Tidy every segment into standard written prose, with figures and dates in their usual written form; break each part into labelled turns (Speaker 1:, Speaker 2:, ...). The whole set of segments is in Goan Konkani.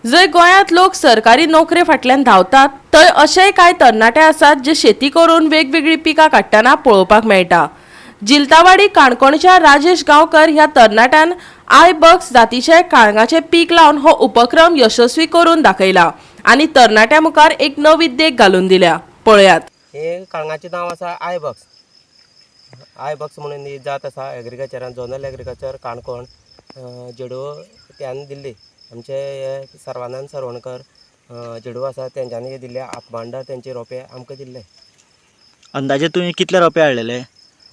Speaker 1: जंय गोंयांत लोक सरकारी नोकरे फाटल्यान धांवतात, थंय अशेय कांय तरणाटे आसात जे शेती करून वेगवेगळीं पिकां काडटना पळोवपाक मेळटा. जिलतावाडी काणकोणच्या राजेश गांवकर ह्या तरणाट्यान I bucks जातीचे काळंगाचें पीक लावन हो उपक्रम यशस्वी करून दाखयला आनी तरणाट्यां मुखार एक नवी देख घालून दिल्या. पळयात.
Speaker 2: हे कळंगाचें नांव आसा I bucks. I bucks म्हणून ही जात आसा. एग्रीकल्चरान, झोनल एग्रीकल्चर काणकोण झेडू त्यान दिल्ली. आमचे हे सर्वानंद सरवणकर झेडू आसा, तेंच्यांनी दिल्ले. आतमांडा तेंचे रोंपे आमकां दिल्ले.
Speaker 3: अंदाजे तुवें कितले रोंपे हाडलेले?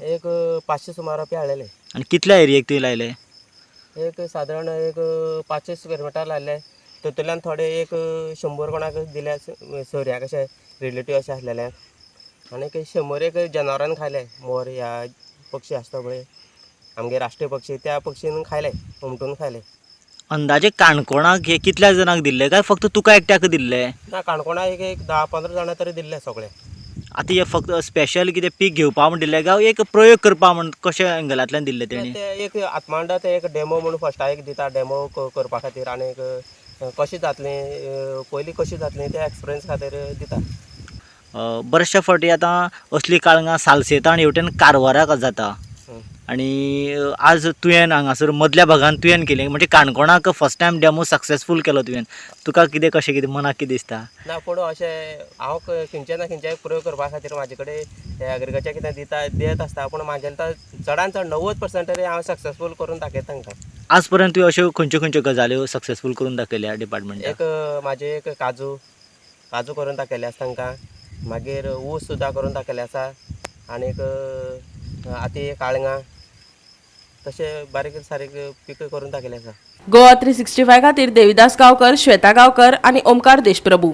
Speaker 2: एक 500 सुमार रोंपे हाडलेले.
Speaker 3: आनी कितल्या एरियेक तुवें लायले?
Speaker 2: एक सादारण एक 500 स्क्वेर मिटर लायले. तितूंतल्यान थोडे एक 100 कोणाक दिले, सोयऱ्याक अशे रिलेटीव अशे आसलेले. आनीक 100 एक जनावरान खायले. मोर ह्या पक्षी आसता पळय, आमगे राष्ट्रीय पक्षी, त्या पक्षीन खायले, हुमटून खायले.
Speaker 3: अंदाजे काणकोणाक हे कितल्या जाणांक दिल्ले काय फक्त तुका एकट्याक दिल्ले?
Speaker 2: ना, काणकोणा एक एक 10-15 जाणां तरी दिल्ले सगळे.
Speaker 3: आतां हे फक्त स्पेशल कितें पीक घेवपा म्हण दिल्ले काय एक प्रयोग करपा म्हण कशें एंगलांतल्यान दिल्ले तेणी?
Speaker 2: ते एक आत्मांडा ते एक डेमो म्हणून फर्स्टाक एक दिता, डेमो करपा खातीर. आनी एक कशें जातलें, पयलीं कशें जातलें ते एक्सपिरियन्स खातीर दिता.
Speaker 3: बरेचशे फावटी आतां असलीं काळंगां सालसेता आनी हेवटेन कारवाराक जाता. आनी आज तुवें हांगासर मदल्या भागान तुवें केलें म्हणजे काणकोणाक फर्स्ट टायम डेमो सक्सेसफूल केलो तुवें. तुका कितें कशें कितें मनाक कितें दिसता?
Speaker 2: ना, पूण अशें हांव खंयचे ना खंयचे प्रयोग करपा खातीर म्हाजे कडेन एग्रीकल्चर कितें दिता दियत आसता, पूण म्हागेलें तो चडान चड 90% तरी हांव सक्सेसफूल करून दाखयता तांकां.
Speaker 3: आज पर्यंत तुवें अश्यो खंयच्यो खंयच्यो गजाल्यो सक्सेसफूल करून दाखयल्या डिपार्टमेंटाक?
Speaker 2: एक म्हाजे एक काजू काजू करून दाखयले आसा तांकां. मागीर ऊस सुद्दां करून दाखयले आसा. आनीक आतां काळंगां तशें बारीक सारीक पिकां करून दाखयले आसा.
Speaker 1: गोवा 365 खातीर देविदास गांवकर, श्वेता गांवकर आनी ओमकार देशप्रभू.